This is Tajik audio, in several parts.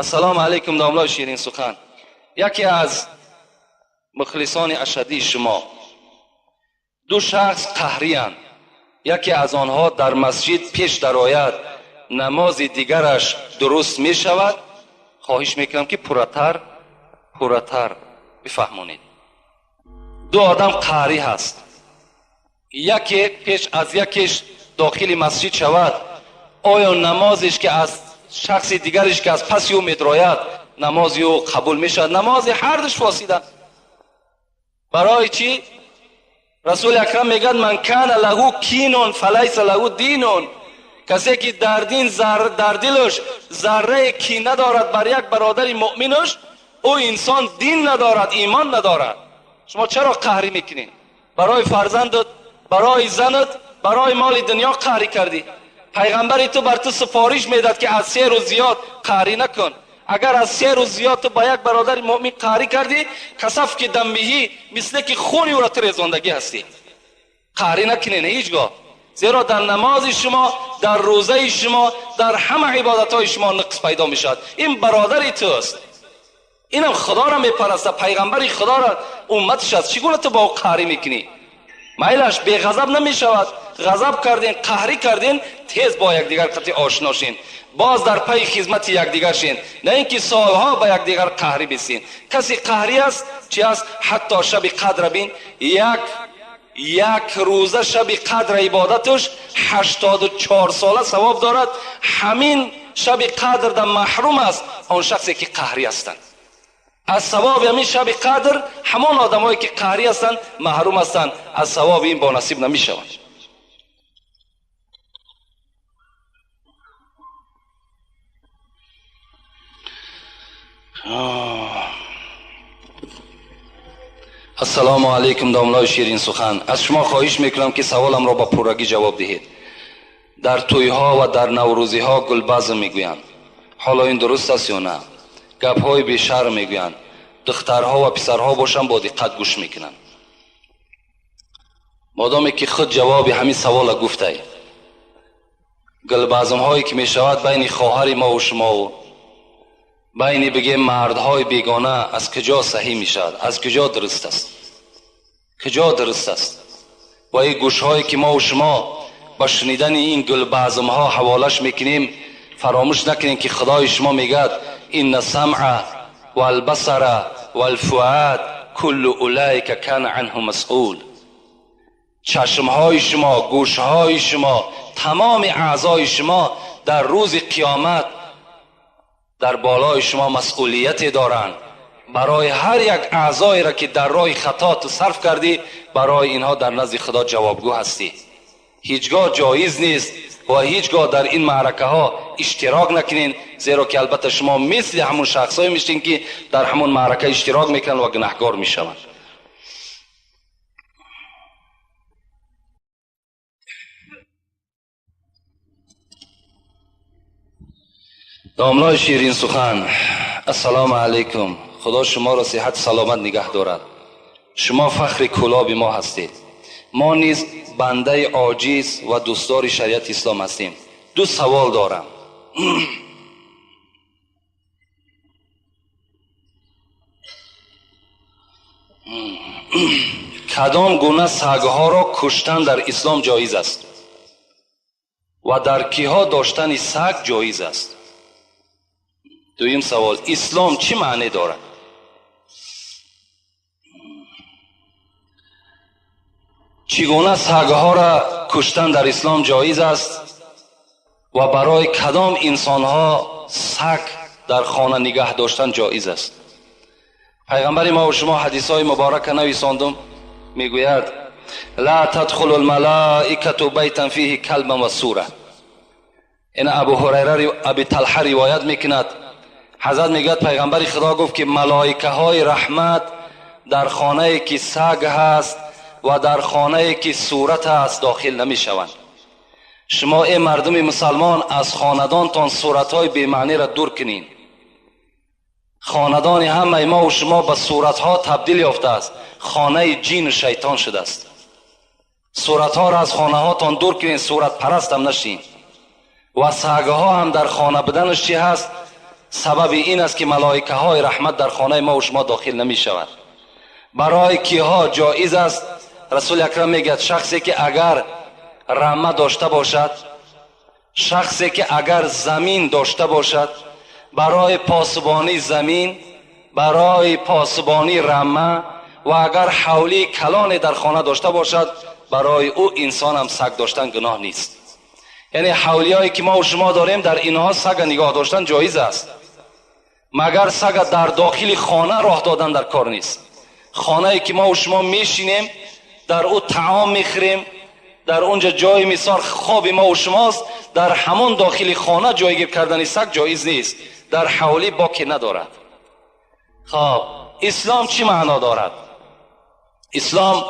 Ассалому алайкум, домлаи ширин сухан. Яке аз мухлисони ашадии шумо. Ду шахс қаҳриянд. Яке аз онҳо дар масҷид пеш дарояд, намози дигараш дуруст мешавад. Хоҳиш мекунам ки пурратар бифаҳмонед. Ду одам қаҳрӣ ҳаст. Яке пеш аз якеш дохили масҷид шавад, оё намозиш ки аз шахси дигариш ки аз паси ӯ медрояд, намози ӯ қабул мешавад? Намози ҳардуш фосида. Барои чӣ? Расули акрам мегӯяд: ман кана лаҳу кинун фалайса лаҳу динун. Касе ки дар дин дар дилаш заррае кин надорад бар як бародари муъминаш, ӯ инсон дин надорад, имон надорад. Шумо чаро қаҳрӣ мекунед? Барои фарзандат, барои занат, барои моли дунё қаҳрӣ кардӣ. Пайғамбари ту бар ту супориш медад ки аз 3 рӯз зиёд қаҳрӣ накун. Агар аз 3 рӯз зиёд ту ба як бародари муъмин қаҳрӣ кардӣ, касаф ки даммиҳӣ, мисле ки хуни ӯро ту резондагӣ ҳастӣ. Қаҳрӣ накунед ҳеҷ гоҳ, зеро дар намози шумо, дар рӯзаи шумо, дар ҳама ибодатҳои шумо нуқс пайдо мешавад. Ин бародари туст, инам худоро мепарастад, пайғамбари худоро умматаш аст. Чӣ гуна ту бо ӯ қаҳрӣ мекунӣ? Майлаш беғазаб намешавад. Ғазаб кардин, қаҳрӣ кардин, тез бо якдигар қатъи ошно шин, боз дар пайи хизмати якдигар шин, на ин ки солҳо ба якдигар қаҳрӣ бисин. Касе қаҳрӣ аст, чи аст? Ҳатто шаби қадра бин, як рӯза шаби қадра ибодаташ 84 сола савоб дорад. Ҳамин шаби қадр дар маҳрум аст он шахсе ки қаҳрӣ ҳастанд. Аз савоби ҳамин шаби қадр ҳамон одамое ки қаҳрӣ ҳастанд маҳрум ҳастанд, аз савоби ин бонасиб намешаванд. Ассалому алайкум, домлаи ширин сухан. Аз шумо хоҳиш мекунам ки саволамро ба пуррагӣ ҷавоб диҳед. Дар тӯйҳо ва дар наврӯзиҳо гулбазм мегӯянд. Ҳоло ин дуруст аст ё на? Гапҳои бешарм мегӯянд. Духтарҳо ва писарҳо бошанд бо диққат гӯш мекунанд. Модоме ки худ ҷавоби ҳамин савола гуфтай, гулбазмҳое ки мешавад байни хоҳари мову шумову байни бигем мардҳои бегона аз куҷо саҳӣ мешавад? Аз куҷо дуруст аст? Куҷо дуруст аст? Ва ин гӯшҳое ки мову шумо ба шунидани ин гулбазмҳо ҳаволаш мекунем, фаромӯш накунем ки худои шумо мегӯяд: инна самъа валбасара валфуад куллу улайка кана анҳу масъул. Чашмҳои шумо, гӯшҳои шумо, тамоми аъзои шумо дар рӯзи қиёмат дар болои шумо масъулияте доранд. Барои ҳар як аъзоеро ки дар роҳи хато ту сарф кардӣ, барои инҳо дар назди худо ҷавобгӯ ҳастӣ. Ҳеҷ гоҳ ҷоиз нест ва ҳеҷ гоҳ дар ин маъракаҳо иштирок накунед, зеро ки албатта шумо мисли ҳамон шахсҳое мешавед ки дар ҳамон маърака иштирок мекунанд ва гунаҳкор мешаванд. Домлаи ширин сухан, ассалому алайкум. Худо шуморо сиҳат саломат нигаҳ дорад. Шумо фахри кӯлоби мо ҳастед. Мо низ бандаи оҷиз ва дӯстдори шариати ислом ҳастем. Ду савол дорам. Кадом гуна сагҳоро куштан дар ислом ҷоиз аст ва дар киҳо доштани саг ҷоиз аст? Дуюм савол: ислом чӣ маъне дорад? Чӣ гуна сагҳоро куштан дар ислом ҷоиз аст ва барои кадом инсонҳо саг дар хона нигаҳ доштан ҷоиз аст? Пайғамбари мо ва шумо ҳадисҳои муборака нависондум, мегӯяд: ла тадхулу лмалаикату байтан фиҳи калбан ва сура. Ин Абу Ҳурайра Аби Талҳа ривоят мекунад. Ҳазрат мегӯяд пайғамбари худо гуфт ки малоикаҳои раҳмат дар хонае ки саг ҳаст ва дар хонае ки сурат аст дохил намешаванд. Шумо эй мардуми мусалмон аз хонадонтон суратҳои бемаъниро дур кунед. Хонадони ҳамаи мо ва шумо ба суратҳо табдил ёфтааст, хонаи ҷину шайтон шудааст. Суратҳоро аз хонаҳотон дур кунед, суратпарастам нашин. Ва сагҳо ҳам дар хона буданаш чӣ ҳаст? سبب این است که ملائکه های رحمت در خانه ما و شما داخل نمی شود. برای کیها جایز است؟ رسول اکرم میگه شخصی که اگر رمه داشته باشد، شخصی که اگر زمین داشته باشد، برای پاسبانی زمین، برای پاسبانی رمه و اگر حولی کلان در خانه داشته باشد، برای او انسان هم سگ داشتن گناه نیست. یعنی حولی هایی که ما و شما داریم در اینها سگ نگاه داشتن جایز است، مگر سگ در داخل خانه راه دادن در کار نیست. خانه ای که ما و شما میشینیم در او طعام میخوریم، در اونجا جای مثال خواب ما و شماست، در همان داخل خانه جایگیر کردن سگ جایز نیست، در حولی باکی ندارد. خب اسلام چی معنا دارد؟ اسلام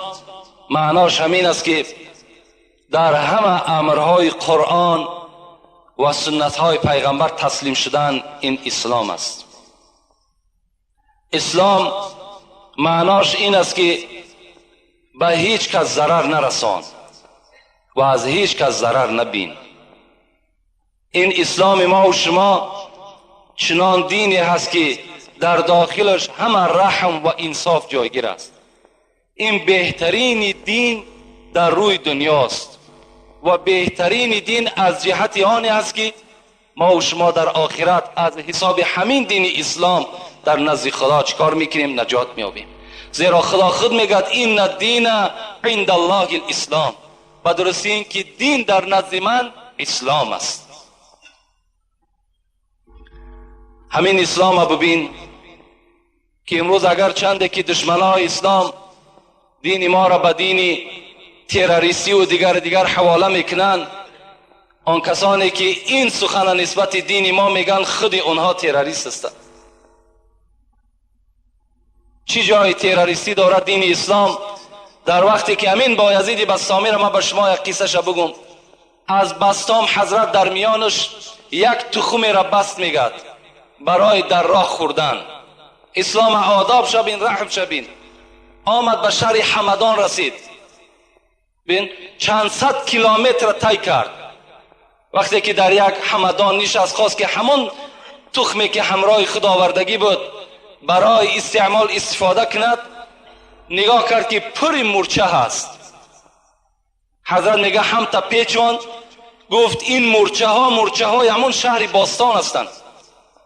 معناش همین است که در همه امرهای قرآن و سنتهای پیغمبر تسلیم شدن، این اسلام است. اسلام معناش این است که به هیچ کس ضرر نرسان و از هیچ کس ضرر نبین. این اسلام ما و شما چنان دینی هست که در داخلش همه رحم و انصاف جایگیر است. این بهترین دین در روی دنیاست و بهترین دین از جهت آن است که ما و شما در آخرت از حساب همین دین اسلام در نزد خدا چکار میکنیم؟ نجات میابیم. زیرا خدا خود میگد این دین عند الله الاسلام، و درستی این که دین در نزد من اسلام است. همین اسلام ببین که امروز اگر چنده که دشمنای اسلام دین ما را به دین تروریستی و دیگر حواله میکنن، آن کسانی که این سخن نسبت دین ما میگن خود اونها تروریست هستند. چی جای تروریستی دارد دین اسلام؟ در وقتی که امین بایزید بسطامی را من به شما یک قصه شه بگم. از بسطام حضرت در میانش یک تخم را بست میگد برای در راه خوردن. اسلام آداب شبین، رحم شبین. آمد به شهر حمدان رسید، بین چند صد کیلومتر طی کرد. وقتی که در یک حمدان نشست، خواست که همون تخمی که همراه خود آوردگی بود برای استعمال استفاده کند. نگاه کرد که پر مورچه هست. حضرت میگه هم تا پیچوند، گفت این مورچه ها مورچه های همون شهر باستان هستند.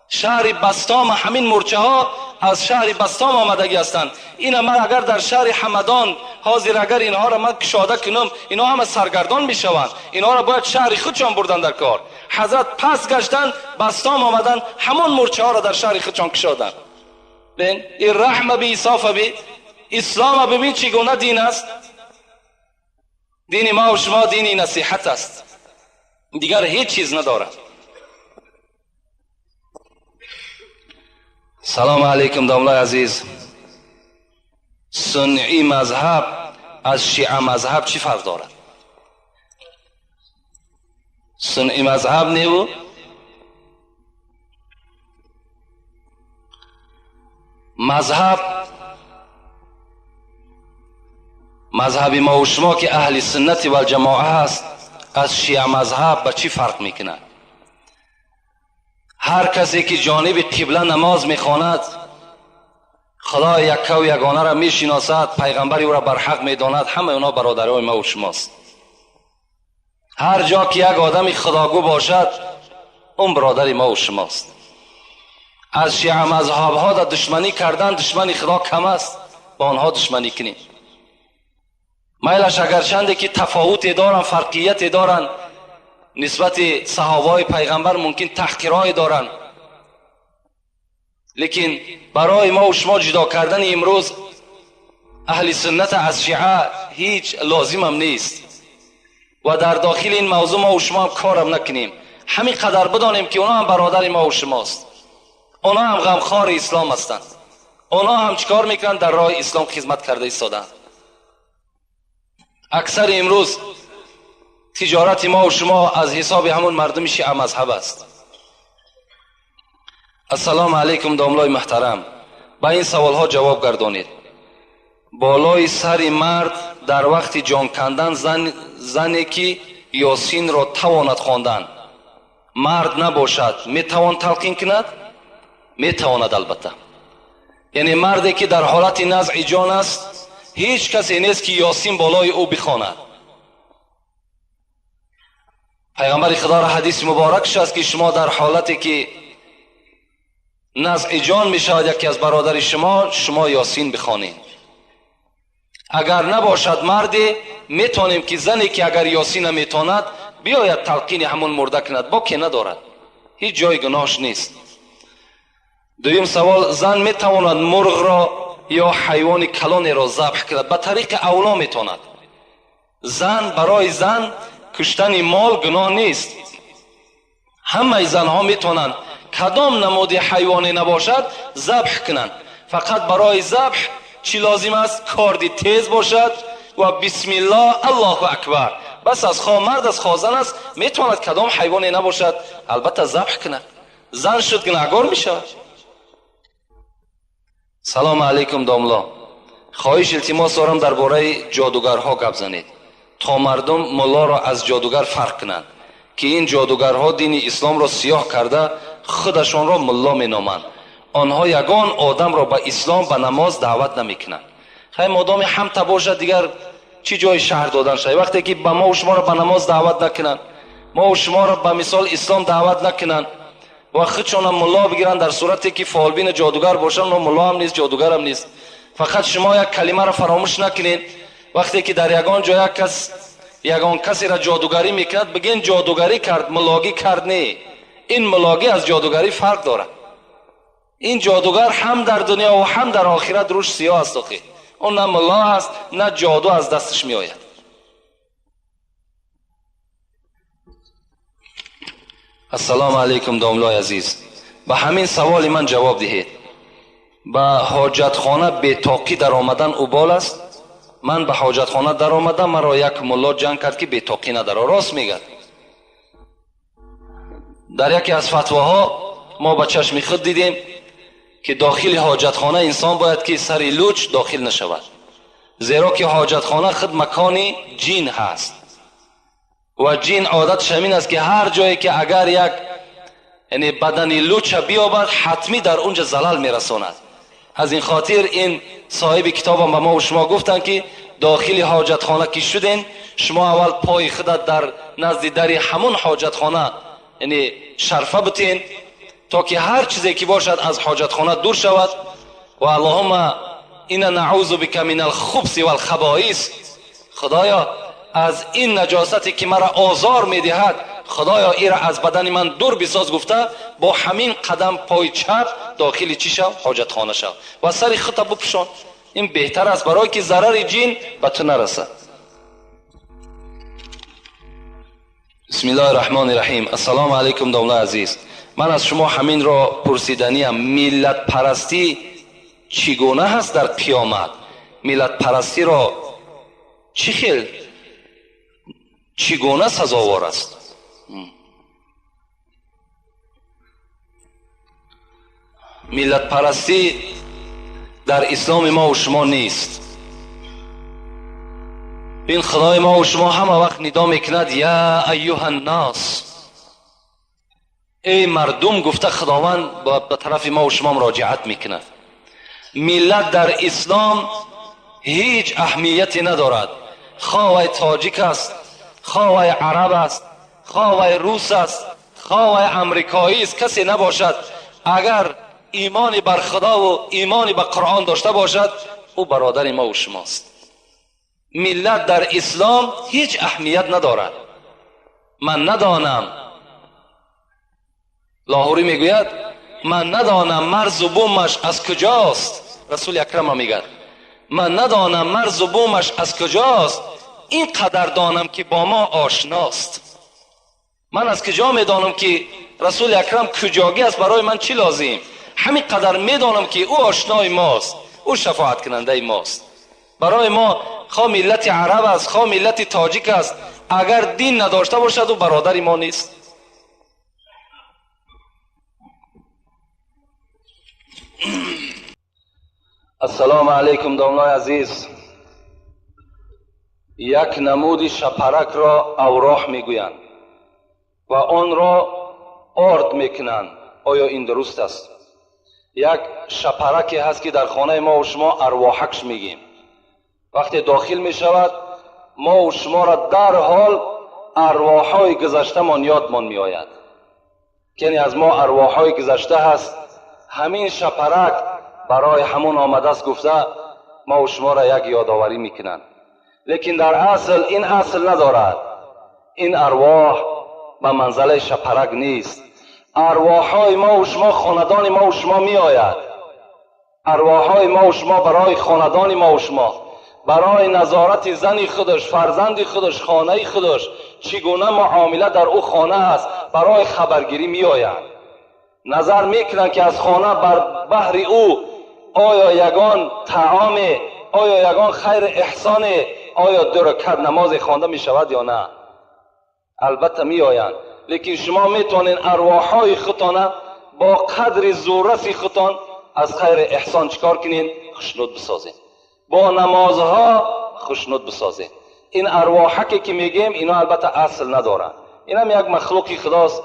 شهر بسطام، همین مورچه ها از شهر بسطام آمدگی هستند. این من اگر در شهر حمدان حاضر اگر اینها را من کشاده کنم، اینها همه سرگردان میشوند، اینها را باید شهر خودشان بردن در کار. حضرت پس گشتن، بسطام آمدن، همون مورچه ها را در شهر خودشان کشادن. ببین این رحم به انصاف به اسلام، ببین چگونه دین است. دین ما و شما دین نصیحت است، دیگر هیچ چیز ندارد. سلام علیکم داملای عزیز. سنی مذهب از شیعه مذهب چی فرق دارد؟ سنی مذهب نیو مذهب، مذهب ما و شما که اهل سنت و الجماعه هست از شیعه مذهب به چی فرق میکند؟ هر کسی که جانب قبله نماز میخواند، خدا یکه و یگانه را میشناسد، پیغمبر او را برحق میداند، همه اونا برادرای ما و شماست. هر جا که یک آدم خداگو باشد، اون برادر ما و شماست. از شیعه مذهب ها در دشمنی کردن دشمنی خدا کم است، با آنها دشمنی کنیم. میلش اگرچنده که تفاوت دارن، فرقیت دارن نسبت صحابه پیغمبر، ممکن تحقیرهای دارن، لیکن برای ما و شما جدا کردن امروز اهل سنت از شیعه هیچ لازم هم نیست و در داخل این موضوع ما و شما هم کارم نکنیم. همین قدر بدانیم که اونا هم برادر ما و شماست، اونا هم غمخوار اسلام هستند، اونا هم چیکار میکنن؟ در راه اسلام خدمت کرده ایستادند. اکثر امروز تجارت ما و شما از حساب همون مردم شیعه مذهب است. السلام علیکم داملای محترم، به این سوال ها جواب گردانید. بالای سر مرد در وقت جان کندن زنی که یاسین را تواند خواندن، مرد نباشد میتوان تلقین کند؟ Метавонад албатта. Яъне марде ки дар ҳолати назъи ҷон аст, ҳеҷ касе нест ки Ёсин болои ӯ бихонад. Пайғамбари Худоро ҳадиси муборакш аст ки шумо дар ҳолате ки назъи ҷон мешавад яке аз бародари шумо, шумо Ёсин бихонед. Агар набошад марде, метавонем ки зане ки агар Ёсин наметавонад, биёяд талқини ҳамон мурда кунад, боке надорад, ҳеҷ ҷои гуноҳш нест. Дуюм савол: зан метавонад мурғро ё ҳайвони калонеро забҳ кунад? Ба тариқи авло метавонад. Зан, барои зан куштани мол гуноҳ нест. Ҳамаи занҳо метавонанд кадом намуди ҳайвоне набошад забҳ кунанд. Фақат барои забҳ чӣ лозим аст? Корди тез бошад ва бисмиллоҳ, Аллоҳу акбар. Бас аз хо мард аст, хо зан аст, метавонад кадом ҳайвоне набошад албатта забҳ кунад. Зан шуд гунаҳгор мешавад. Салому алайкум домло. Хоҳиш илтимос дорам дар бораи ҷодугарҳо гап занед, то мардум муллоро аз ҷодугар фарқ кунанд, ки ин ҷодугарҳо дини исломро сиёҳ карда худашонро мулло меноманд. Онҳо ягон одамро ба ислом, ба намоз даъват намекунанд. Хай модоми ҳамта бошад, дигар чӣ ҷои шаҳр додан шавад? Вақте ки ба мо шуморо ба намоз даъват накунанд, мо шуморо ба мисол ислом даъват накунанд ва худшонам мулло бигиранд, дар сурате ки фолбин ҷодугар бошанд, но мулло ҳам нест, ҷодугарам нест. Фақат шумо як калимаро фаромӯш накунед. Вақте ки дар ягон ҷо як кас ягон касеро ҷодугарӣ мекунад, бигӯен ҷодугарӣ кард, муллогӣ кард. Не, ин муллогӣ аз ҷодугарӣ фарқ дорад. Ин ҷодугар ҳам дар дунё ва ҳам дар охират рӯш сиёҳ аст. Охи он на мулло аст, на ҷоду аз дасташ меояд. Ассалому алайкум домлои азиз. Ба ҳамин саволи ман ҷавоб диҳед. Ба ҳоҷатхона бетоқӣ даромадан убол аст? Ман ба ҳоҷатхона даромадам, маро як мулло ҷанг кард ки бетоқӣ надаро. Рост мегӯяд. Дар яке аз фатвоҳо мо ба чашми худ дидем ки дохили ҳоҷатхона инсон бояд ки сари луч дохил нашавад, зеро ки ҳоҷатхона худ макони ҷин ҳаст ва ҷин одатш ҳамин аст ки ҳар ҷое ки агар як яъне бадани луча биёбад, ҳатмӣ дар унҷа залал мерасонад. Аз ин хотир ин соҳиби китобам ба мо ва шумо гуфтанд ки дохили ҳоҷатхона ки шуден, шумо аввал пои худат дар назди дари ҳамон ҳоҷатхона яъне шарфа бутен, то ки ҳар чизе ки бошад аз ҳоҷатхона дур шавад. Ва аллоҳумма инна наъузу бика минал хубси валхабоис, худоё аз ин наҷосате ки маро озор медиҳад, худоё ира аз бадани ман дур бисоз гуфта, бо ҳамин қадам пои чап дохили чӣ шав? Ҳоҷатхона шав ва сари худта бупӯшон. Ин беҳтар аст, барое ки зарари ҷин ба ту нарасад. Бисмиллоҳи раҳмони раҳим. Ассалому алайкум домлои азиз. Ман аз шумо ҳаминро пурсиданиям: миллатпарастӣ чӣ гуна ҳаст дар қиёмат? Миллатпарастиро чӣ хел, чӣ гуна сазовор аст? Миллатпарастӣ дар исломи мо ва шумо нест. Ин худои мо ва шумо ҳама вақт нидо мекунад: я айюҳа ннос, эй мардум, гуфта худованд ба тарафи мо ва шумо муроҷиат мекунад. Миллат дар ислом ҳеҷ аҳамияте надорад. Хоҳ вай тоҷик аст, хоҳ вай араб аст, хоҳ вай рус аст, хоҳ вай амрикоӣ аст, касе набошад, агар имони бар худову имони ба қуръон дошта бошад, ӯ бародари мо ва шумост. Миллат дар ислом ҳеҷ аҳамият надорад. Ман надонам, Лоҳурӣ мегӯяд, ман надонам марзу бумаш аз куҷост. Расули акрам мегӯяд, ман надонам марзу бумаш аз куҷост, ин қадар донам ки бо мо ошност. Ман аз куҷо медонам ки расули акрам куҷогӣ аст, барои ман чӣ лозим? Ҳамин қадар медонам ки ӯ ошнои мост, ӯ шафоаткунандаи мост. Барои мо хоҳ миллати араб аст, хоҳ миллати тоҷик аст, агар дин надошта бошад, ӯ бародари мо нест. Ассалому алайкум домлои азиз. Як намуди шапаракро авроҳ мегӯянд ва онро орд мекунанд. Оё ин дуруст аст? Як шапараке ҳаст ки дар хонаи мо ва шумо арвоҳакш мегӯем. Вақте дохил мешавад, мо ва шуморо дарҳол арвоҳҳои гузаштамон ёдмон меояд. Яъне аз мо арвоҳҳои гузашта ҳаст. Ҳамин шапарак барои ҳамон омадааст гуфта мо ва шуморо як ёдоварӣ мекунанд. Лекин дар асл ин асл надорад. Ин арвоҳ ба манзалаи шапарак нест. Арвоҳҳои мо ва шумо хонадони мо ва шумо меояд. Арвоҳҳои мо ва шумо барои хонадони мо ва шумо, барои назорати зани худаш, фарзанди худаш, хонаи худаш, чӣ гуна муомила дар ӯ хона аст, барои хабаргирӣ меоянд. Назар мекунанд ки аз хона бар баҳри ӯ оё ягон таоме, оё ягон хайр эҳсоне, оё ду ракат намозе хонда мешавад ё на. Албатта меоянд. Лекин шумо метавонед арвоҳҳои худтона бо қадри зурраси худтон аз хайр эҳсон чикор кунед? Хушнуд бисозед. Бо намозҳо хушнуд бисозед. Ин арвоҳаке ки мегӯем, ино албатта асл надоранд. Инам як махлуқи худост.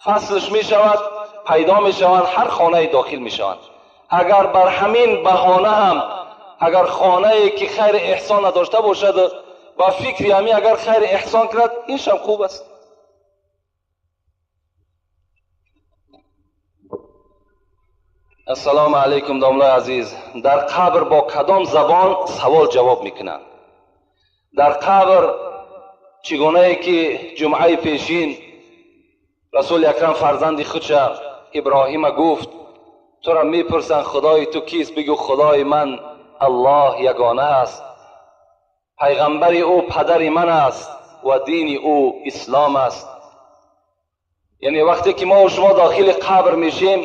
Фаслш мешавад, пайдо мешаванд, ҳар хонае дохил мешаванд. Агар бар ҳамин баҳона ҳам агар хонае ки хайр эҳсон надошта бошад, ба фикри ҳамин агар хайр эҳсон кунад, иншам хуб аст. Ассалому алайкум домлаи азиз. Дар қабр бо кадом забон савол ҷавоб мекунанд? Дар қабр чӣ гунае ки ҷумъаи пешин расули акрам фарзанди худша Иброҳима гуфт: тура мепурсанд худои ту кист? Бигӯ худои ман Аллоҳ ягона аст, пайғамбари ӯ падари ман аст ва дини ӯ ислом аст. Яъне вақте ки мо ва шумо дохили қабр мешем,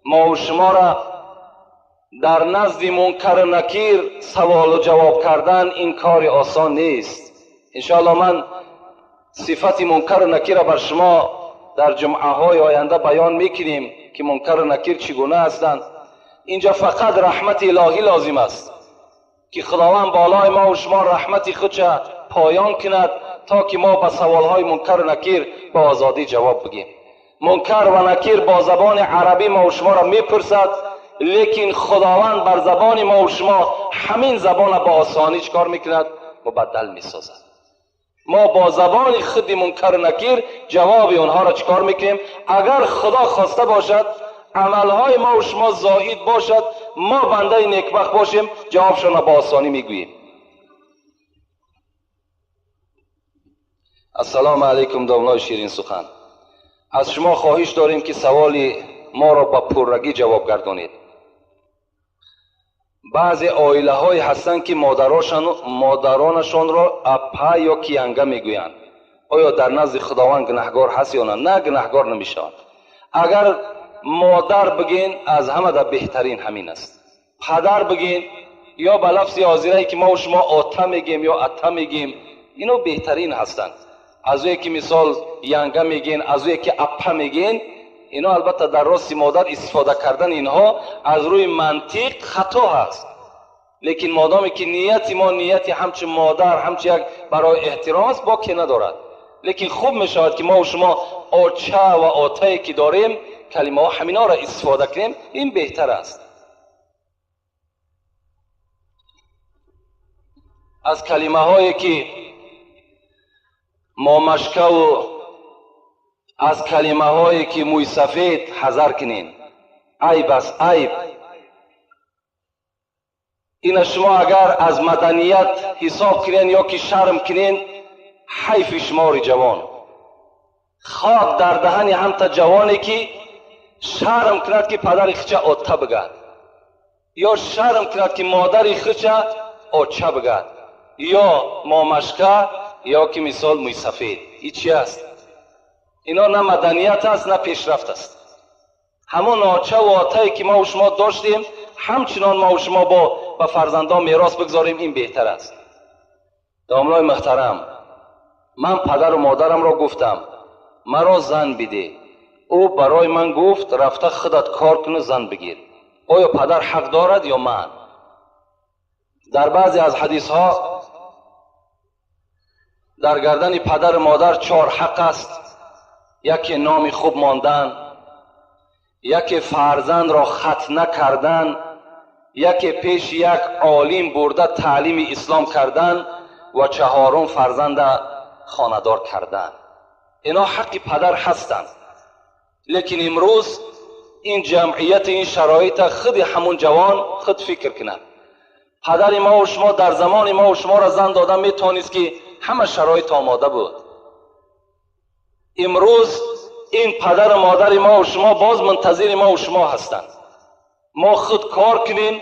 мо ва шуморо дар назди мункару накир саволу ҷавоб кардан ин кори осон нест. Иншоаллоҳ ман сифати мункару накирро бар шумо дар ҷумъаҳои оянда баён мекунем ки мункару накир чӣ гуна ҳастанд. Инҷо фақат раҳмати илоҳӣ лозим аст ки худованд болои мо ва шумо раҳмати худша поён кунад то ки мо ба саволҳои мункару накир ба озодӣ ҷавоб бигем. Мункар ва накир бо забони арабӣ мо ва шуморо мепурсад, лекин худованд бар забони мо ва шумо ҳамин забонро ба осонӣ чӣ кор мекунад? Мубаддал месозад. Мо бо забони худи мункару накир ҷавоби онҳоро чӣ кор мекунем? Агар худо хоста бошад, амалҳои мо ва шумо зоид бошад, мо бандаи некбахт бошем, ҷавобшонро ба осонӣ мегӯем. Ассалому алайкум домлаи ширин сухан. Аз шумо хоҳиш дорем ки саволи моро ба пуррагӣ ҷавоб гардонед. Баъзе оилаҳое ҳастанд ки модаронашонро апа ё киянга мегӯянд. Оё дар назди худованд гунаҳгор ҳаст ё на? На, гунаҳгор намешаванд. Агар модар бигӯен, аз ҳама дар беҳтарин ҳамин аст. Падар бигӯен ё ба лафзи ҳозирае ки мо ва шумо ота мегӯем ё ата мегӯем, ино беҳтарин ҳастанд. Аз ӯе ки мисол янга мегӯен, аз ӯе ки апа мегӯен, ино албатта дар рости модар истифода кардан инҳо аз рӯи мантиқ хато ҳаст. Лекин модоме ки нияти мо нияти ҳамчун модар, ҳамчун як барои эҳтиром аст, боке надорад. Лекин хуб мешавад ки мо ва шумо оча ва отае ки дорем, калимаҳо ҳаминҳоро истифода кунем, ин беҳтар аст. Аз калимаҳое ки момашкаву аз калимаҳое ки мӯйсафед ҳазар кунед. Айб аст, айб. Ина шумо агар аз маданият ҳисоб кунед ё ки шарм кунед, ҳайфи шумори ҷавон. Хок дар даҳани ҳамта ҷавоне ки шарм кунад ки падари худша ота бигад, ё шарм кунад ки модари худша оча бигад, ё момашка, ё ки мисол мӯйсафед. Ин чи аст? Ино на маданият аст, на пешрафт аст. Ҳамон оча ва отае ки мо ва шумо доштем, ҳамчунон мо ва шумо бо ба фарзандон мерос бигзорем, ин беҳтар аст. Домлои муҳтарам, ман падару модарамро гуфтам, маро зан биде. Ӯ барои ман гуфт, рафта худат кор куну зан бигир. Оё падар ҳақ дорад ё ман? Дар баъзе аз ҳадисҳо дар гардани падару модар 4 ҳақ аст. Яке номи хуб мондан, Яке фарзандро хатна кардан, яке пеши як олим бурда таълими ислом кардан ва чаҳорум фарзанда хонадор кардан. Ино ҳаққи падар ҳастанд. Лекин имрӯз ин ҷамъият, ин шароита худи ҳамун ҷавон худ фикр кунад. Падари мо ва шумо дар замони мо ва шуморо зан дода метавонист, ки ҳама шароит омода буд. Имрӯз ин падару модари мо ва шумо боз мунтазири мо ва шумо ҳастанд. Мо худ кор кунем,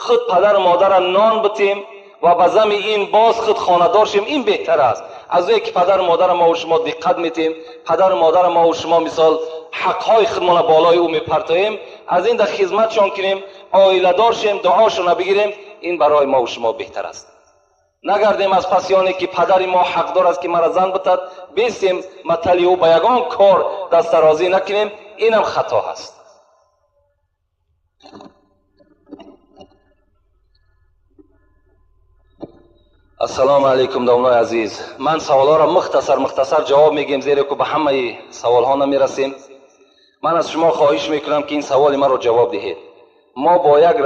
худ падару модарро нон битем ва ба зами ин боз худ хонадор шем, ин беҳтар аст. Аз ое ки падару модарро мо ва шумо диққат метем, падару модарро мо ва шумо мисол ҳақҳои худмона болои ӯ мепартоем, аз ин дар хизматшон кунем, оиладор шем, дуошона бигирем, ин барои мо ва шумо беҳтар аст. Нагардем аз паси оне ки падари мо ҳақдор аст ки мара зан битад, бестем матали ӯ ба ягон кор дастдарозӣ накунем, инам хато ҳаст. Ассалому алайкум, домлои азиз. Ман саволҳоро мухтасар мухтасар ҷавоб мегӯем, зеро ки ба ҳамаи саволҳо намерасем. Ман аз шумо хоҳиш мекунам, ки ин саволи маро ҷавоб диҳед. Мо бо як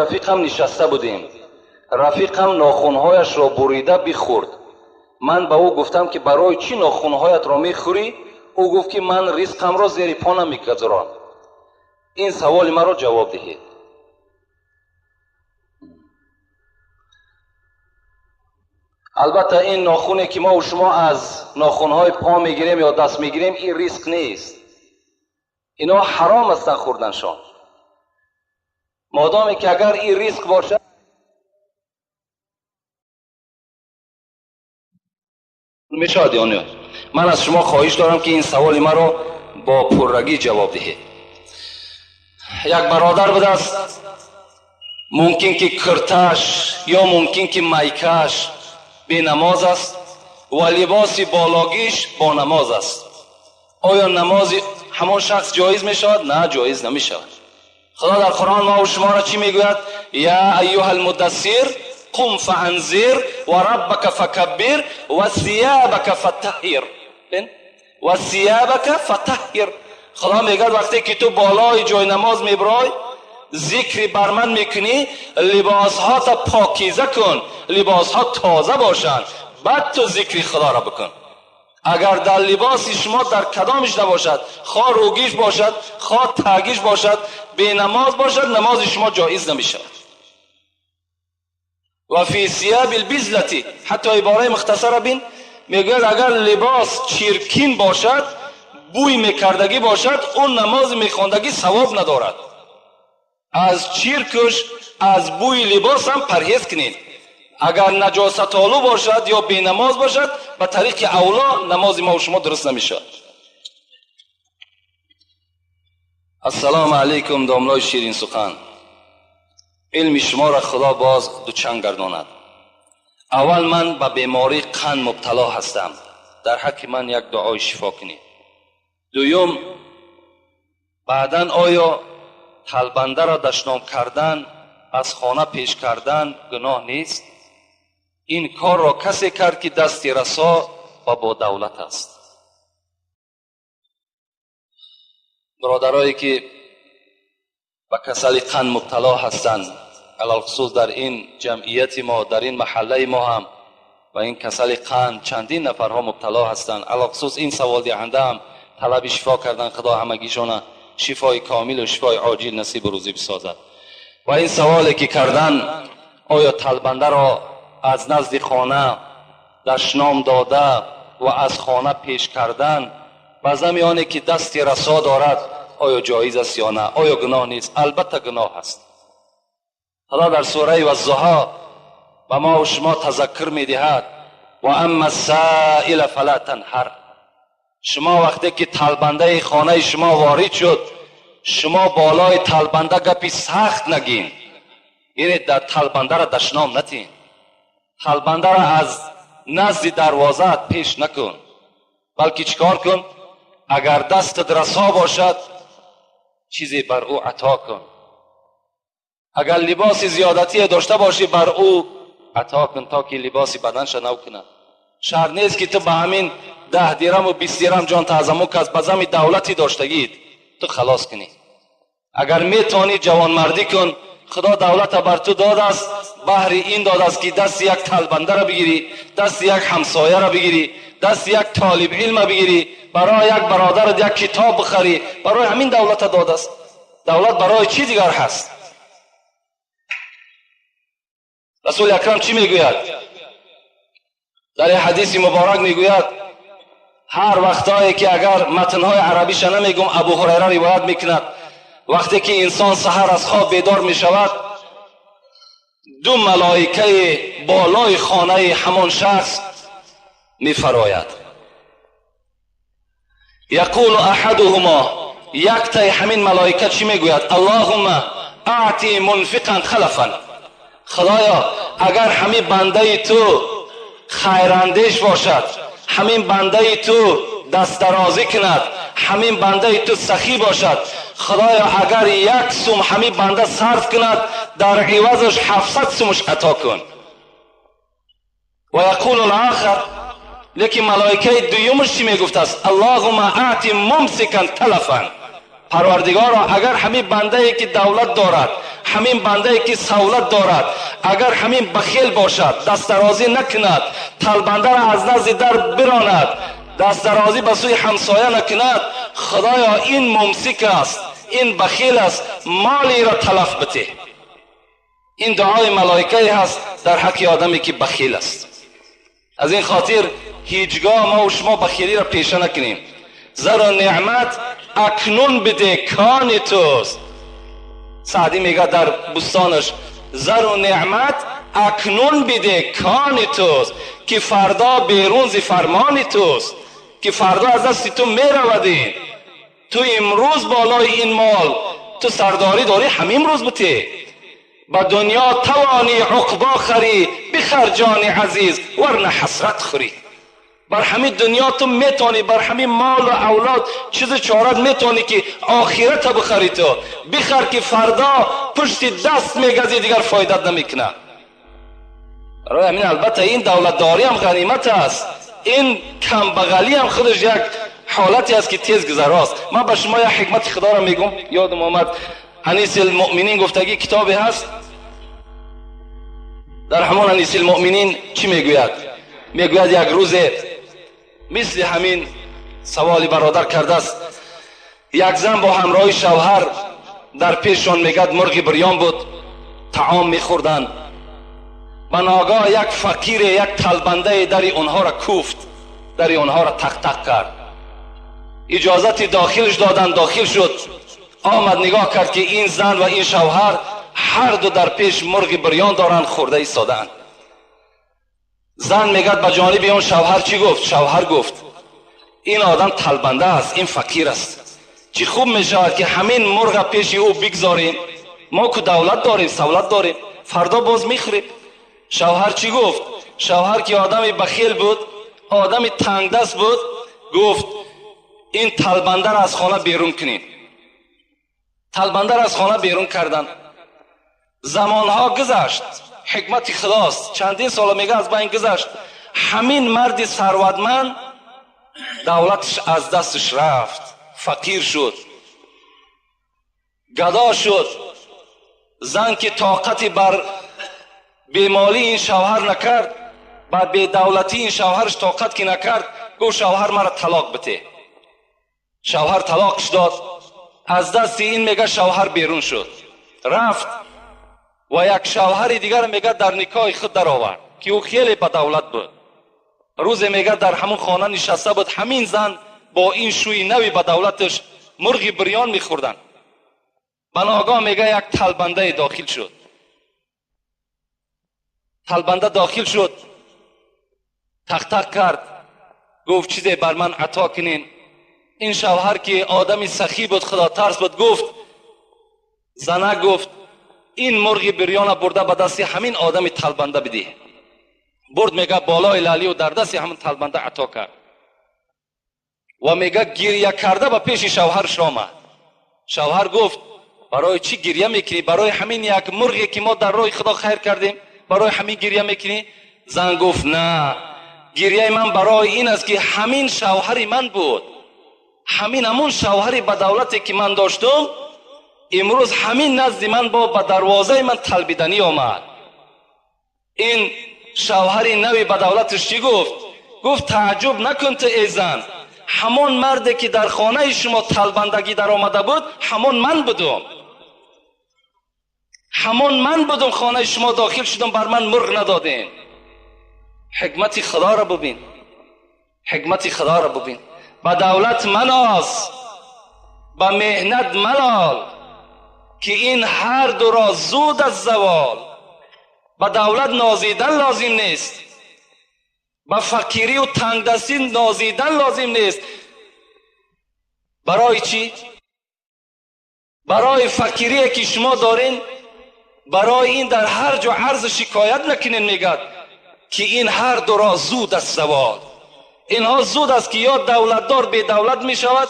рафиқам нишаста будем. Рафиқам нохунҳояшро бурида бихӯрд. Ман ба ӯ гуфтам, ки барои чӣ нохунҳоятро мехӯрӣ? Ӯ гуфт, ки ман ризқамро зери по намегузорам. Ин саволи маро ҷавоб диҳед. Албатта ин нохуне ки мо шумо аз нохунҳои по мегирем ё даст мегирем, ин ризқ нест. Ино ҳаром ҳастанд хӯрданшон. Модоме ки агар ин ризқ бошад, мешавад ё не? Ман аз шумо хоҳиш дорам, ки ин саволи маро бо пуррагӣ ҷавоб диҳед. Як бародар будааст, мумкин ки кирташ ё мумкин ки майкаш бенамоз аст ва либоси бологиш бо намоз аст. Оё намози ҳамон шахс ҷоиз мешавад? На, ҷоиз намешавад. Худо дар Қуръон мо шуморо чӣ мегӯяд? Я айюҳа алмуддассир қум фаанзир ва раббака факаббир ва сиябака фатаҳҳир. Ва сиябака фатаҳҳир. Худо мегӯяд вақте ки ту болои ҷои намоз мебарой, зикри бар ман мекунӣ, либосҳота покиза кун, либосҳо тоза бошанд, баъд ту зикри худоро бикун. Агар дар либоси шумо дар кадомиш набошад, хо рӯгиш бошад, хо тагиш бошад, бенамоз бошад, намози шумо ҷоиз намешавад. Ва фи сияби лбизлати, ҳатто ибораи мухтасара бин, мегӯяд агар либос чиркин бошад, бӯй мекардагӣ бошад, он намози мехондагӣ савоб надорад. Аз чиркуш, аз бӯи либос ҳам парҳез кунед. Агар наҷосатолу бошад ё бенамоз бошад, ба тариқи авло намози мо шумо дуруст намешавад. Ассалому алайкум, домлои ширинсухан. Илми шуморо Худо боз дучанд гардонад. Аввал ман ба бемории қанд мубтало ҳастам. Дар ҳаққи ман як дуои шифо кунед. Дуюм, баъдан оё талбандаро дашном кардан, аз хона пеш кардан гуноҳ нест? Ин корро касе кард, ки дасти расо ва бо давлат аст. Бародарое ки ба касали қанд мубтало ҳастанд, алалхусус дар ин ҷамъияти мо, дар ин маҳаллаи мо ҳам ба ин касали қанд чандин нафарҳо мубтало ҳастанд. Алалхусус ин саволдиҳанда ҳам талаби шифо кардан, Худо ҳамагишона шифои комилу шифои оҷил насибу рӯзӣ бисозад. Ва ин саволе ки кардан, оё талбандаро аз назди хона дашном дода ва аз хона пеш кардан ба зами оне ки дасти расо дорад, оё ҷоиз аст ё на? Оё гуноҳ нест? Албатта гуноҳ аст. Худо дар сураи Ваззуҳо ба мо шумо тазаккур медиҳад: ва амма ссаила фала танҳар. Шумо вақте ки талбандаи хонаи шумо ворид шуд, шумо болои талбанда гапи сахт нагин, яъне дар талбандаро дашном натин, талбандаро аз назди дарвозаат пеш накун, балки чикор кун? Агар дастат расо бошад, чизе бар ӯ ато кун. Агар либоси зиёдатие дошта бошӣ, бар ӯ ато кун, то ки либоси баданша нав кунад. Шарт нест, ки ту ба ҳамин 10 дираму 20 дирам ҷон таъзаму кас ба зами давлати доштагиит ту халос кунӣ. Агар метавонӣ, ҷавонмардӣ кун. Худо давлата бар ту додааст, баҳри ин додааст, ки дасти як талбандаро бигирӣ, дасти як ҳамсояро бигирӣ, дасти як толиб илма бигирӣ, барои як бародарат як китоб бихарӣ. Барои ҳамин давлата додааст. Давлат барои чӣ дигар ҳаст? Расули акрам чӣ мегӯяд дар ин ҳадиси муборак? Мегӯяд, ҳар вақтое ки, агар матнҳои арабиша намегум, Абу Ҳурайра ривоят мекунад, вақте ки инсон саҳар аз хоб бедор мешавад, ду малоикаи болои хонаи ҳамон шахс мефарояд. Яқулу аҳадуҳумо, яктаи ҳамин малоика чӣ мегӯяд? Аллоҳумма аъти мунфиқан халафан. Худоё, агар ҳамин бандаи ту хайрандеш бошад, ҳамин бандаи ту дастдарозӣ кунад, ҳамин бандаи ту сахӣ бошад, худоё, агар як сум ҳамин банда сарф кунад, дар ивазаш 700 сумаш ато кун. Ва яқулу лахар, лекин малоикаи дуюмаш чӣ мегуфтааст? Аллоҳума аъти мумсикан талафан. Парвардигоро, агар ҳамин бандае ки давлат дорад, ҳамин бандае ки савлат дорад, агар ҳамин бахел бошад, дастдарозӣ накунад, талбандаро аз назди дар биронад, дастдарозӣ ба сӯи ҳамсоя накунад, худоё, ин мумсик аст, ин бахил аст, молиро талаф битеҳ. Ин дуои малоикае ҳаст дар ҳаққи одаме ки бахил аст. Аз ин хотир ҳеҷгоҳ мо шумо бахилиро пеша накунем. Зару неъмат акнун биде, кони туст. Саъдӣ мегӯяд дар бӯстонаш: зару неъмат акнун биде, кони туст, ки фардо берун зи фармони туст, ки фардо аз дасти ту меравад. Ин ту имрӯз болои ин мол ту сардорӣ дорӣ, ҳамин рӯз бите. Ба дунё тавонӣ уқбо харӣ, бихар, ҷони азиз, варна ҳасрат хӯрӣ. Бар ҳамин дунё ту метавонӣ, бар ҳамин молу авлод, чизу чорат метавонӣ, ки охирата бихарӣ, ту бихар, ки фардо пушти даст мегазӣ, дигар фоидат намекунад. Барои ҳамин, албатта, ин давлатдориам ғанимат аст, ин камбағалиам худаш як ҳолате аст, ки тез гузарост. Ман ба шумо як ҳикмати худоро мегӯм, ёдам омад. Анис илмуъминин гуфтагӣ китобе ҳаст. Дар ҳамон Анис илмуъминин чӣ мегӯяд? Мегӯяд, як рӯзе мисли ҳамин саволи бародар кардааст, як зан бо ҳамроҳи шавҳар дар пешшон, мегӯяд, мурғи бирён буд, таом мехӯрданд. Ба ногоҳ як фақире, як талбандае дари онҳоро куфт, дари онҳоро тақ-тақ кард. Иҷозати дохилш доданд, дохил шуд. Омад, нигоҳ кард, ки ин зан ва ин шавҳар ҳарду дар пеш мурғи бирён доранд, хӯрда истодаанд. Зан, мегӯяд, ба ҷониби он шавҳар чӣ гуфт? Шавҳар гуфт: ин одам талбанда аст, ин фақир аст, чӣ хуб мешавад, ки ҳамин мурға пеши ӯ бигзорем. Мо ку давлат дорем, савлат дорем, фардо боз мехӯрем. Шавҳар чӣ гуфт? Шавҳар, ки одами бахил буд, одами тангдаст буд, гуфт: ин талбандаро аз хона берун кунем. Талбандаро аз хона берун карданд. Замонҳо гузашт, ҳикмати худост, чандин сола, мега, аз байн гузашт. Ҳамин марди сарватманд давлаташ аз дасташ рафт, фақир шуд, гадо шуд. Зан, ки тоқати бар бемолии ин шавҳар накард, ба бедавлатии ин шавҳараш тоқат ки накард, гуфт: шавҳар, мара талоқ бите. Шавҳар талоқш дод. Аз дасти ин, мега, шавҳар берун шуд, рафт ва як шавҳари дигар, мега, дар никоҳи худ даровард, ки ӯ хеле ба давлат буд. Рӯзе, мега, дар ҳамон хона нишаста буд ҳамин зан бо ин шӯи нави ба давлаташ, мурғи бирён мехӯрданд. Ба ногоҳ, мега, як талбандае дохил шуд. Талбанда дохил шуд, тақтақ кард, гуфт: чизе бар ман ато кунен. Ин шавҳар, ки одами сахӣ буд, худотарс буд, гуфт: зана, гуфт, ин мурғи бирёна бурда ба дасти ҳамин одами талбанда бидиҳ. Бурд, мега, болои лалию дар дасти ҳамин талбанда ато кард ва, мега, гиря карда ба пеши шавҳарш омад. Шавҳар гуфт: барои чӣ гиря мекунӣ? Барои ҳамин як мурғе, ки мо дар роҳи худо хайр кардем? Барои ҳамин гирья мекунӣ? Зан гуфт: на, гирьяи ман барои ин аст, ки ҳамин шавҳари ман буд, ҳамин ҳамун шавҳари ба давлате ки ман доштум, имрӯз ҳамин назди ман бо ба дарвозаи ман талбиданӣ омад. Ин шавҳари нави ба давлаташ чӣ гуфт? Гуфт: тааҷҷуб накун ту, эй зан, ҳамон марде ки дар хонаи шумо талбандагӣ даромада буд, ҳамон ман будум, ҳамон ман будум, хонаи шумо дохил шудам, бар ман мурғ надодем. Ҳикмати худоро бубин, ҳикмати худоро бубин. Ба давлат маноз, ба меҳнат малол, ки ин ҳар дуро зуд аз завол. Ба давлат нозидан лозим нест, ба фақирию тангдастӣ нозидан лозим нест. Барои чӣ? Барои фақирие ки шумо дорин, барои ин дар ҳар ҷо арзу шикоят накунед. Мегӯяд, ки ин ҳар дуро зуд аст завол. Инҳо зуд аст, ки ё давлатдор бедавлат мешавад,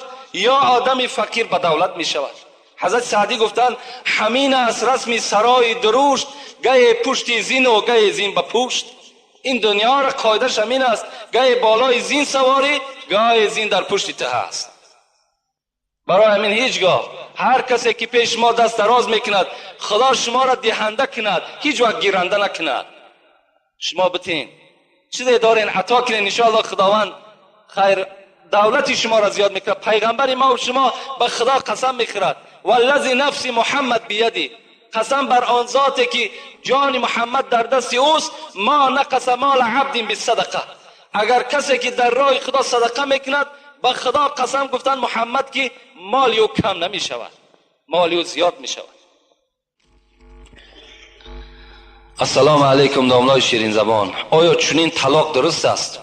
ё одами фақир ба давлат мешавад. Ҳазрати Саъдӣ гуфтанд: ҳамин аст расми сарои дурушт, гае пушти зину гае зин ба пушт. Ин дунёро қоидааш ҳамин аст: гае болои зин саворӣ, гае зин дар пушти ту ҳаст. Барои ҳамин ҳеҷ гоҳ ҳар касе ки пеш шумо даст дароз мекунад, Худо шуморо диҳанда кунад, ҳеҷ вақт гиранда накунад. Шумо битин, чизе дорен, ато кунед, иншоаллоҳ Худованд хайр давлати шуморо зиёд мекунад. Пайғамбари мо шумо ба Худо қасам мехӯрад: валлази нафси Муҳаммад бияди, қасам бар он зоте ки ҷони Муҳаммад дар дасти ӯст, ма нақаса мола абдин бисадақа. Агар касе ки дар роҳи Худо садақа мекунад, ба Худо қасам, гуфтанд Муҳаммад, ки моли ӯ кам намешавад, моли ӯ зиёд мешавад. Ассалому алайкум, домлои ширинзабон. Оё чунин талоқ дуруст аст,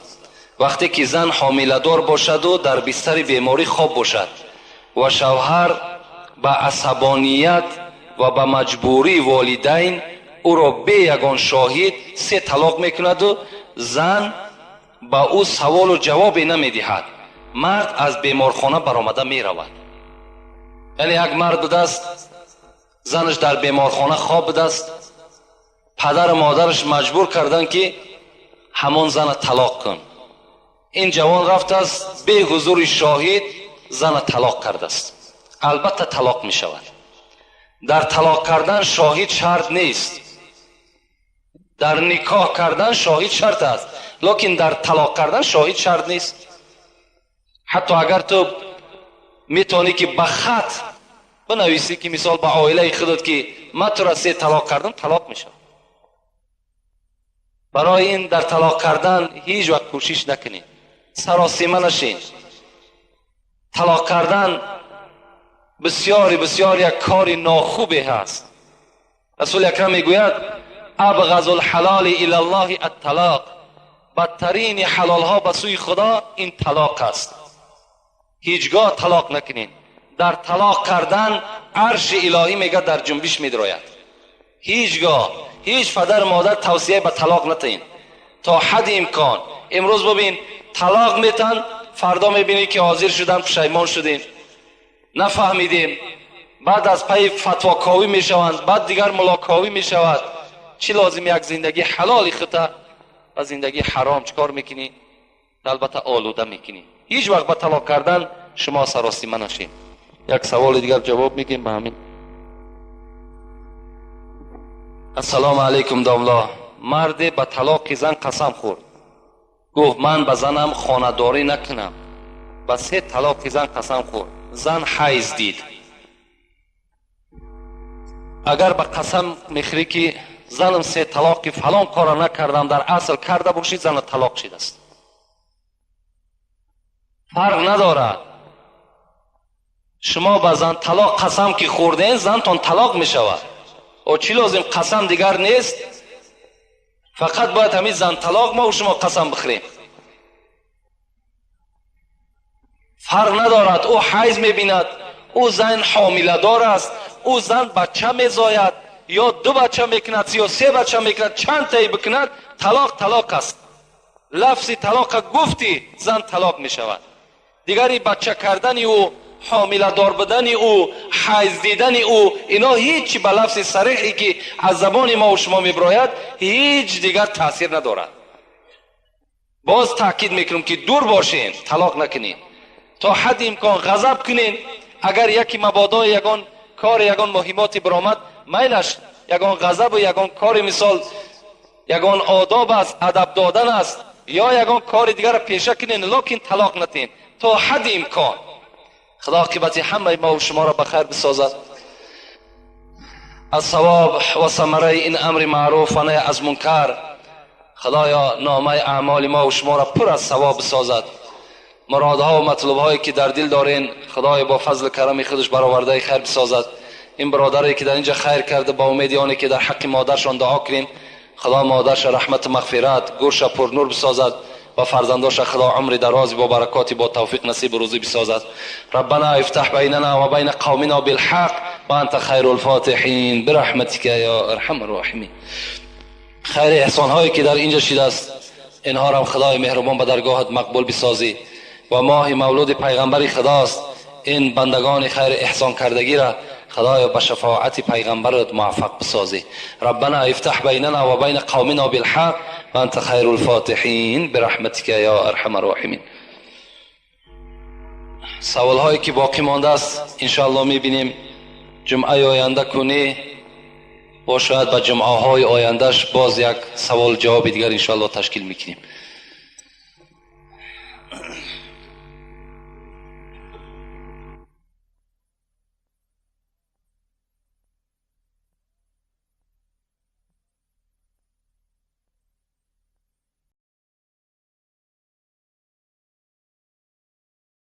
вақте ки зан ҳомиладор бошаду дар бистари беморӣ хоб бошад ва шавҳар ба асабоният ва ба маҷбурии волидайн ӯро бе ягон шоҳид се талоқ мекунаду зан ба ӯ саволу ҷавобе намедиҳад, мард аз беморхона баромада меравад? Яъне як мард будааст, занаш дар беморхона хоб будааст, падару модараш маҷбур карданд, ки ҳамон зана талоқ кун. Ин ҷавон рафтааст, бе ҳузури шоҳид зана талоқ кардааст. Албатта, талоқ мешавад. Дар талоқ кардан шоҳид шарт нест. Дар никоҳ кардан шоҳид шарт аст, лекин дар талоқ кардан шоҳид шарт нест. Ҳатто агар ту метавонӣ, ки ба хат бинависӣ, ки мисол ба оилаи худат, ки ман тура се талоқ кардам, талоқ мешавад. Барои ин дар талоқ кардан ҳеҷ вақт кӯшиш накунед, саросима нашин. Талоқ кардан бисёри бисёр як кори нохубе ҳаст. Расули акрам мегӯяд: абғазу лҳалоли ила ллоҳи атталоқ. Бадтарини ҳалолҳо ба сӯи Худо ин талоқ аст. Ҳеҷ гоҳ талоқ накунед. Дар талоқ кардан арши илоҳӣ, мегӯяд, дар ҷунбиш медрояд. Ҳеҷ гоҳ ҳеҷ падару модар тавсия ба талоқ натаҳед то ҳадди имкон. Имрӯз бубин, талоқ метан, фардо мебинӣ, ки ҳозир шудан, пушаймон шудем, нафаҳмидем. Баъд аз пайи фатвоковӣ мешаванд, баъд дигар мулоковӣ мешавад. Чӣ лозим? Як зиндагии ҳалоли хута ва зиндагии ҳаром чӣ кор мекунӣ? Албатта, олуда мекунӣ. Ҳеҷ вақт ба талоқ кардан шумо саросима нашед. Як саволи дигар ҷавоб мегӯем ба ҳамин. Ассалому алайкум, домло. Марде ба талоқи зан қасам хӯрд, гуфт: ман ба занам хонадорӣ накунам. Ба се талоқи зан қасам хӯрд, зан ҳайз дид. Агар ба қасам мехӯрӣ, ки занам се талоқи фалон корро накардам, дар асл карда бошӣ, зана талоқ шидааст, фарқ надорад. Шумо ба зан талоқ қасам ки хӯрден, зантон талоқ мешавад. О, чӣ лозим? Қасам дигар нест, фақат бояд ҳамин зан талоқ мо шумо қасам бихӯрем. Фарқ надорад, ӯ ҳайз мебинад, ӯ зан ҳомиладор аст, ӯ зан бача мезояд ё ду бача мекунад ё се бача мекунад, чанд таи бикунад, талоқ талоқ аст. Лафзи талоқа гуфтӣ, зан талоқ мешавад. Дигари бача кардани ӯ, ҳомиладор будани ӯ, ҳайз дидани ӯ, ино ҳеҷ ба лафзи сареҳе ки аз забони мо шумо мебирояд, ҳеҷ дигар таъсир надорад. Боз таъкид мекунам ки дур бошен, талоқ накунед, то ҳадди имкон ғазаб кунед. Агар яке мабодо ягон кор, ягон муҳимоте биромад, майлаш ягон ғазабу ягон кори, мисол ягон одоб аст, адаб додан аст ё ягон кори дигарро пеша кунед, лекин талоқ натиҳед то ҳадди имкон. Худо оқибати ҳамаи мо шуморо ба хайр бисозад. Аз савоб ва самараи ин амри маъруф ва наҳй аз мункар Худоё номаи аъмоли мо шуморо пур аз савоб бисозад. Муродҳо ва матлубҳое ки дар дил дорен, Худоё бо фазли карами худаш баровардаи хайр бисозад. Ин бародаре ки дар инҷа хайр карда, ба умеди оне ки дар ҳаққи модаршон дуо кунем, Худо модарша раҳмату мағфират, гӯрша пурнур бисозад ва фарзандоша Худо умри дарози бо баракоти бо тавфиқ насибу рӯзӣ бисозад. Раббана ифтаҳ байнана ва байна қавмина билҳақ ва анта хайрул фотиҳин бирахматика ё арҳамар роҳимин. Хайри эҳсонҳое ки дар инҷа шидааст, инҳоро Худои меҳрубон ба даргоҳат мақбул бисозӣ. Ва моҳи мавлуди пайғамбари Худост, ин бандагони хайри эҳсон кардагиро Худоё ба шафоати пайғамбарат муваффақ бисозӣ. Раббана ифтаҳ байнана ва байна қавмина билҳақ ва анта хайрул фотиҳин бирахматика ё арҳамар роҳимин. Саволҳое ки боқӣ мондааст, иншоаллоҳ мебинем ҷумъаи оянда кунӣ бо шояд ба ҷумъаҳои ояндаш боз як савол ҷавоби дигар иншоаллоҳ ташкил мекунем.